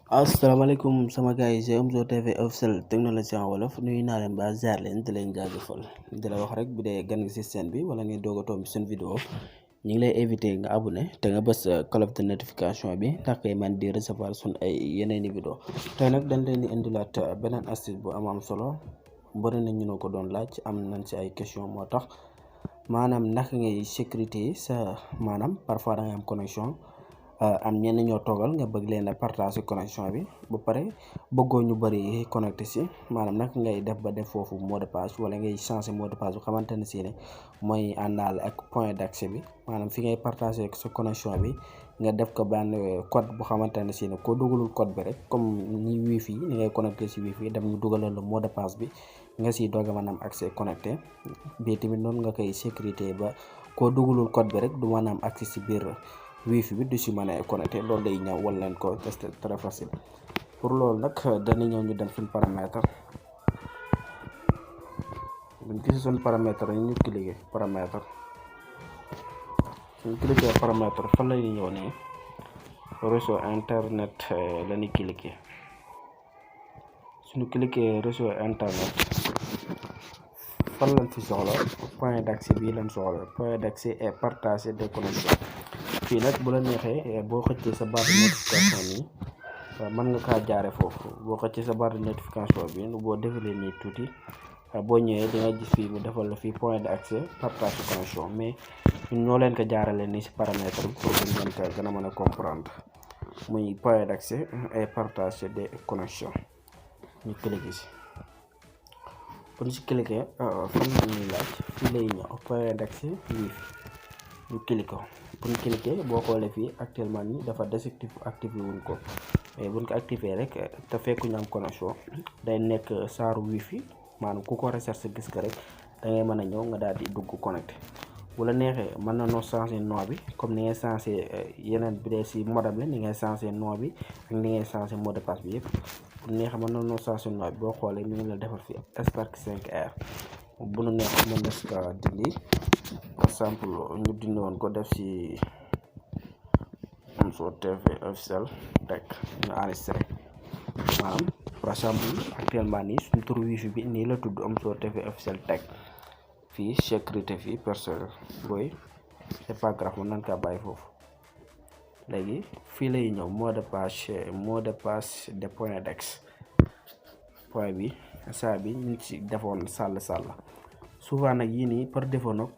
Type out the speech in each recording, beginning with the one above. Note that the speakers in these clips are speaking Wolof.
asalaamaaleykum sama gars yi c'est Omzo TV officiel technologie en wolof nuyu naa leen ba ziar leen di leen jaajëfal di la wax rek bu dee gan nga si chaîne bi wala ngay doog a toog seen vidéo ñu ngi lay invité nga abonné te nga bës cloche de notification bi ndax ngay man di recevoir sun ay yeneeni vidéo tey nag dañ leen di indilaat beneen astuce bu am solo bëri na ñu ne ko doon laaj am nañ si ay question moo tax maanaam naka ngay sécurité sa maanaam parfois da ngay am connexion am ñenn ñoo toogal nga bëgg leen a partager connexion bi ba pare bëggoo ñu bëri connecté si maanaam naka ngay def ba def foofu mot de passe wala ngay changer mot de passe bu xamante ne si ne mooy àndaale ak point d'accès bi maanaam fi ngay partager sa connexion bi nga def ko benn code bu xamante ne si ne koo dugalul code bi rek comme ni wifi ni ngay connecté si wifi dem ñu dugalal la mot de passe bi nga siy doog a mën a am accès connecté bii tamit noonu nga koy sécurité ba koo dugalul code bi rek du mën a am accès si biir wifi bi du si mën a connecté loolu day ñëw wala leen ko test très facile pour loolu nag dana ñëw ñu dem suñ paramètre buñ gis suñ paramètre ñu cliquer paramètre suñ cliquer paramètre fan la ñuy ñëw nii réseau internet la ñuy cliquer suñu cliquer réseau internet fan lañ fi soxla point d'accès bii lañ soxla point d'accès et partager des connexions fii nag bu la neexee boo xëccee sa barre de notification yi mën nga kaa jaare foofu boo xëccee sa barre de notification bi boo defalee nii tuuti boo ñëwee di nga gis fii mu defal la fii point d'accès partage connexion mais ñun ñoo leen ko jaarale nii si paramètre bi pour que ngeen ko gën a mën a comprendre muy point d'accès et partage des connexions ñu cliquer si bu ñu si cliquer fan la ñuy laaj fii lay ñëw point d'accès wifi ñu cliquer ko bu ñu cliquer boo xoolee fii actuellement nii dafa désactivé wuñ ko mais buñ ko activé rek te fekk ñu am connexion day nekk saaru wifi maanaam ku ko recherche gis ko rek da ngay mën a ñëw nga daal di dugg connecté bu la neexee mën na noo changer nom bi comme ni ngay changer yeneen bi dee si modem la ni ngay changer nom bi ak ni ngay changer mot de passe bi yëpp bu neexee mën na noo changer nom bi boo xoolee mi ngi la defal fi Spark 5R bu nu neex mën na si ka dindi par exemple ñu dindi woon ko def si Omzo TV officiel teg ñu enregistré maanaam par exemple actuellement nii suñu turu wifi bi nii la tudd Omzo TV officiel teg fii sécurité fii personnel booy c'est pas grave mën nañ kaa bàyyi foofu léegi fii lay ñëw mot de passe de point d'accès point bi saa bi ñu ci defoon sàll souvent nag yii nii par défaut nag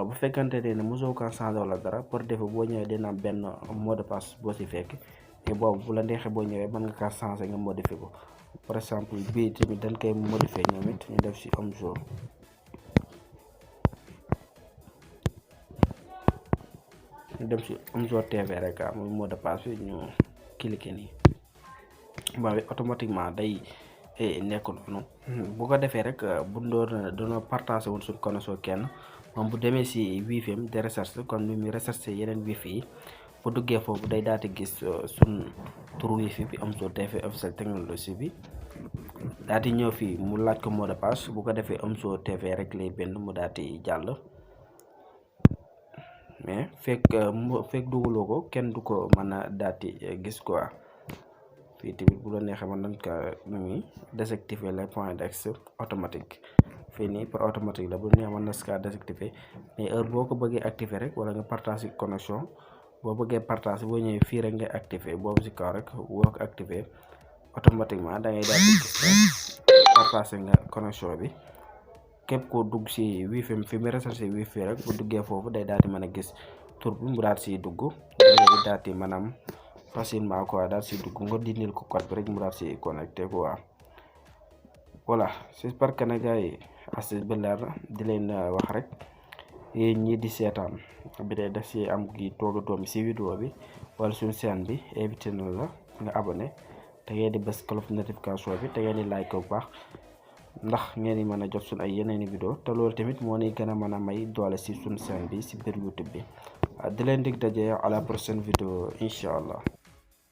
bu fekkante ne mosoo ko changé wala dara par défaut boo ñëwee dina am benn mot de passe boo si fekk te boobu bu la neexee boo ñëwee mën nga kaa changé nga modifié ko par exemple bii tamit dañ koy modifié ñoom it ñu def si Omzo ñu dem si Omzo TV rek muy mot de passe bi ñu cliqué nii ba automatiquement day nekk noonu bu ko defee rek bu doon partagé woon suñ connexion kenn moom bu demee si wifi am de recherche kon ni muy recherche yeneen wifi yi bu duggee foofu day daal di gis suñ turu wifi bi Omzo TV officiel technologie bi daal di ñëw fii mu laaj ko mot de passe bu ko defee Omzo TV rek lay bind mu daal di jàll mais fekk dugaloo ko kenn du ko mën a daal di gis quoi fii tamit bu la neexee mën nañ ko muy désactiver les points d'accès automatique fii nii par automatique la bu neex mën na si kaa désactiver mais heure boo ko bëggee activer rek wala nga partager connexion boo bëggee partager boo ñëwee fii rek ngay activer boobu si kaw rek boo ko activer automatiquement da ngay daal di gis partager nga connexion bi képp koo dugg si wifi fi mu recherché wifi rek bu duggee foofu day daal di mën a gis tur bi mu daal siy dugg day daal di maanaam facilement quoi daal si dugg nga dindil ko code bi rek mu daal si connecté quoi voilà j'espère que nag gars yi astuce bi leer na di leen wax rek yéen ñii di seetaan bi dee def si am gi tooga doom si vidéo bi wala suñu chaîne bi invité na la nga abonné te ngeen di bës cloche notification bi te ngeen di like ko bu baax ndax ngeen di mën a jot suñ ay yeneeni vidéo te loolu tamit moo ni gën a mën a may doole si suñu chaîne bi si biir YouTube bi di leen dig daje à la prochaine vidéo incha allah.